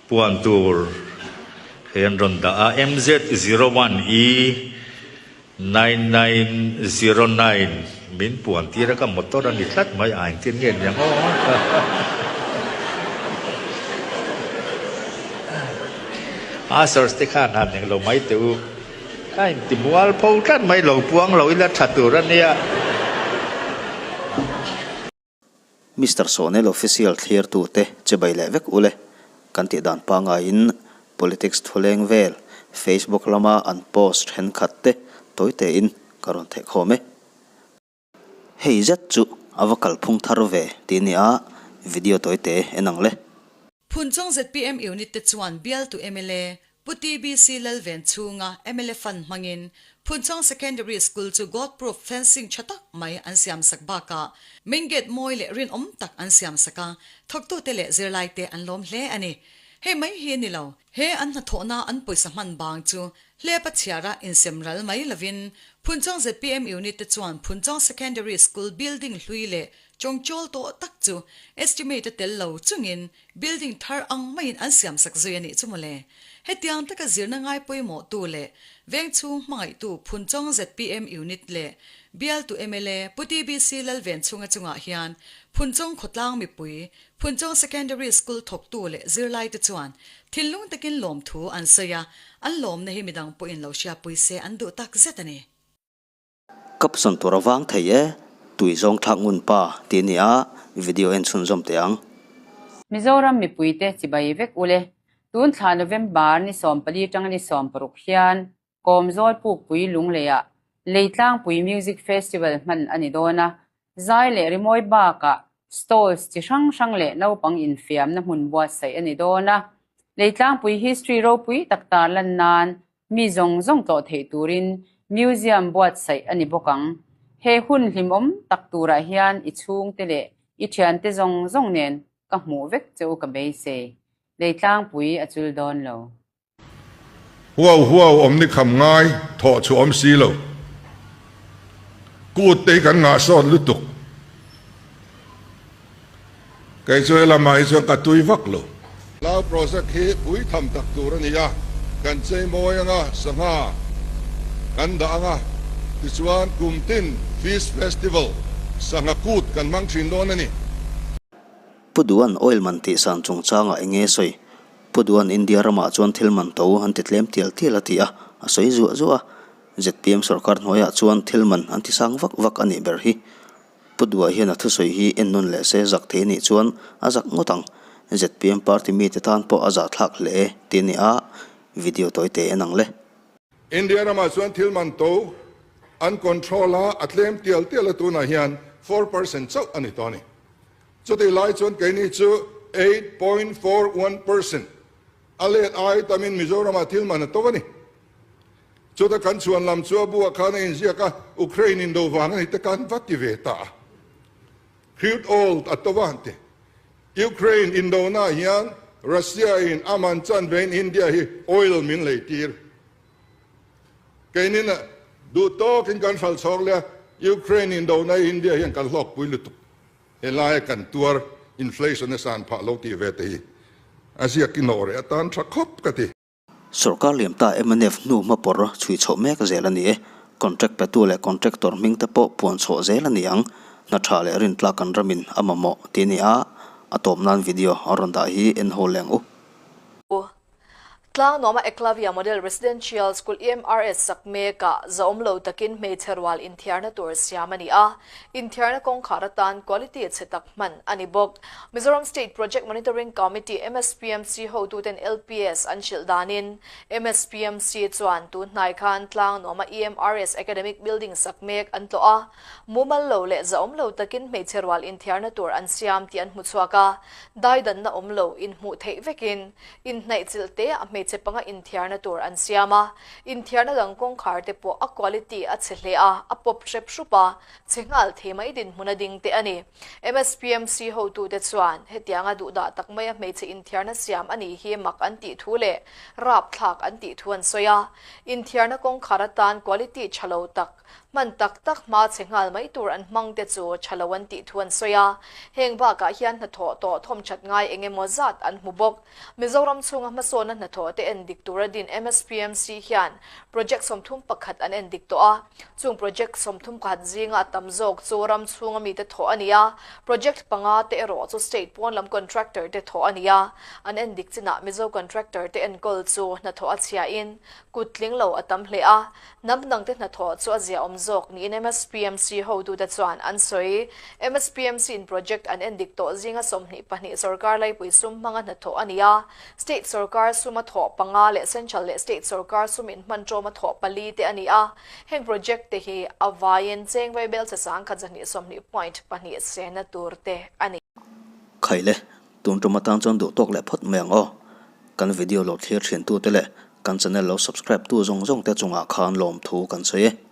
Puan tur hei an rawn dah a, MZ01E 9909 min puan tir a, ka motor a ni tlat mai a, engtin nge niang aw. Ushers te khan han englo mai teh u, ka inti mual pho tlat mai, lo puang lo ila tha tur a nia. Mister Sonel Official thlirtute che bai leh vek ule kan tih dan pangaiin politics thuleng vel Facebook lama an post thenkhat te tawi tein ka rawn theih khawm e. Hei zet chu a va kalphung thar ve tih nia video tawi te en ang le. Phunchawng zpm unit te chuan bialtu mla Pu TBC Lalven chhunga mla fund hmangin Phunchawng Secondary School chu goat proof fencing tha tak mai an siam sak bakah main gate mawi leh rinawm tak an siam sak a, thawktute leh zirlaite an lawm hle a ni. Hei mai hi ni lo, he an hnathawhna an pawisa hman bang chu hlepa chhiara insem ral mai lovin Phunchawng zpm unit te chuan Phunchawng Secondary School building hlui leh chawngchawl tawh tak chu estimate a tel lo chungin Building thar ang maiin an siam sak zui a nih chu mawle. Hetiang taka zirna ngai pawimawhtu leh vengchhung hmangaihtu Phunchawng zpm Unit leh bialtu mla Pu TBC Lalvenchhunga chungah hian Phunchawng khawtlang mipui, Phunchawng Secondary School thawktu leh zirlaite chuan thinlung takin lawmthu an sawi a, an lawmna hi midang pawhin lo hriatpui se an duh tak zet a ni. Caption tur a vang thei e, tui zawng thlak ngun pa tih a ni a, video en chhunzawm teh ang. Mizoram mipuite chibai vek ule, tun thla November ni 14 tanga ni 16 hian Kawmzawl Pukpui Lungleiah Leitlangpui Music Festival hman a ni dawn a, zai leh rimawi bakah stalls chi hrang hrang leh naupang infiamna hmun buatsaih a ni dawn a, Leitlangpui history ropui tak tarlan nan Mi zawng zawng tlawh theih turin museum buatsaih a ni bawk ang. He hun hlimawm tak turah hian i chhungte leh i thiante zawng zawng nen ka hmuh vek che u ka beisei. Leitlangpui a chul dawn lo. Huau huau awm ni kham ngai thawh chhuah awm si lo. Kut te hi kan ngah sawt lutuk. Kei chu helamah hi chuan ka tui vak lo. Lau project hi pui tham tak tur a ni a, kan chei mawi anga sangha kan dah anga, tichuan kum tin Fish Festival sangha kut kan hmang thin dawn a ni. Pu Duan oil man tih san chungchangah eng nge sawi? Pu Duan India ramah chuan thil man to an ti tlem tial tial a ti a, a sawi zuah zuah a. Zpm sorkar hnuaiah chuan thil man an ti sang vak vak a nih ber hi. Pu Dua hian a thusawi hi en nawn leh se zak thei anih chuan a zak ngawt ang. Zpm party mite tan pawh a zahthlak hle tih a ni a, video tawi te en ang le. India ramah chuan thil man to an control a, a tlem tial tial a tunah hian 4% chauh a ni tawh a ni. Chutih lai chuan keini chu 8.41% a let ai tamin Mizoramah thil man a to a ni. Chuta kan chhuan lam chu a buah khan a inziak a, Ukraine indo vang a ni te khan va ti ve ta a. Crude oil a to va han ti. Ukraine indona hian Russia in a man chan vein India hi oil min lei tir. Keinin duh tawkin kan hral chhawk leh a, Ukraine indona hi India hian kan hlawkpui lutuk. Helaia kan tuar inflation a san phah lo tih ve te hi a ziak i nawh reh atan tha khawp ka ti. Sorkar liam ta mnf hnu hmapawr chhui chhoh mek zel a ni e. Contract petu leh contractor hming te pawh puan chhoh zel a ni ang. Hna tha leh rintlak kan ramin a mamawh tih a ni a, a tawp nan video a rawn dah hi en haw leng u. Tlangnuama Eklavya Model Residential School, EMRS, sak mekah zahawm lo takin hmeichhe rual inthiarna tur siam a ni a, inthiarna kawngkhar atan quality chhe tak hman a ni bawk. Mizoram State Project Monitoring Committee, MSPMC, hotuten LPS an hrilh danin MSPMC chuan tun hnai khan Tlangnuama EMRS Academic Building sak mek an tlawh a, mumal lo leh zahawm lo takin hmeichhe rual inthiarna tur an siam tih an hmu chhuak a, daidanna awm lo inhmuh theih vekin inhnaih chilh te a hmeichhe. hmeichhe panga inthiarna tur an siam a, inthiarna dang kawngkhar te pawh a quality a chhe hle a, a pawp hrep hrup a, chhe nghal thei mai dinhmun a ding te a ni. MSPMC hotute chuan hetianga duhdah tak maia hmeichhe inthiarna siam a nih hi mak an tih thu leh rapthlak an tih thu an sawi a. Inthiarna kawngkhar atan quality tha lo tak, hman tak tak hma chhe nghal mai tur an hmang te chu tha lo an tih thu an sawi a. Heng bakah hian hnathawh tawh thawmthat ngai eng emaw zat an hmu bawk. Mizoram chhunga hmasawnna hnathawh te en dik tura din MSPMC hian project 31 an en dik tawh a. Chung project 31 zinga a tam zawk chu ram chhunga mite thawh a ni a, project panga te erawh chu state pawn lam contractor te thawh a ni a. An en dik chinah Mizo contractor te enkawl chu hnathawh a chhiahin kut tling lo a tam hle a. Hnam dangte hnathawh chu a ziaawm zawk niin MSPMC hotute chuan an sawi. MSPMC in project an endik tawh zinga 22 sorkar laipui sum hmanga hnathawh a ni a, state sorkar suma thawh panga leh central leh state sorkar sum inhman tawma thawh pali te a ni a. Heng project te hi a vaiin cheng vaibel che 120 point pahnih sena tur te a ni. Khaile, tun tum atan chuan duh tawk leh phawt mai ang aw. Kan video lo thlir thin tute leh kan channel lo subscribe tu zawng zawng te chungah khan lawmthu kan sawi e.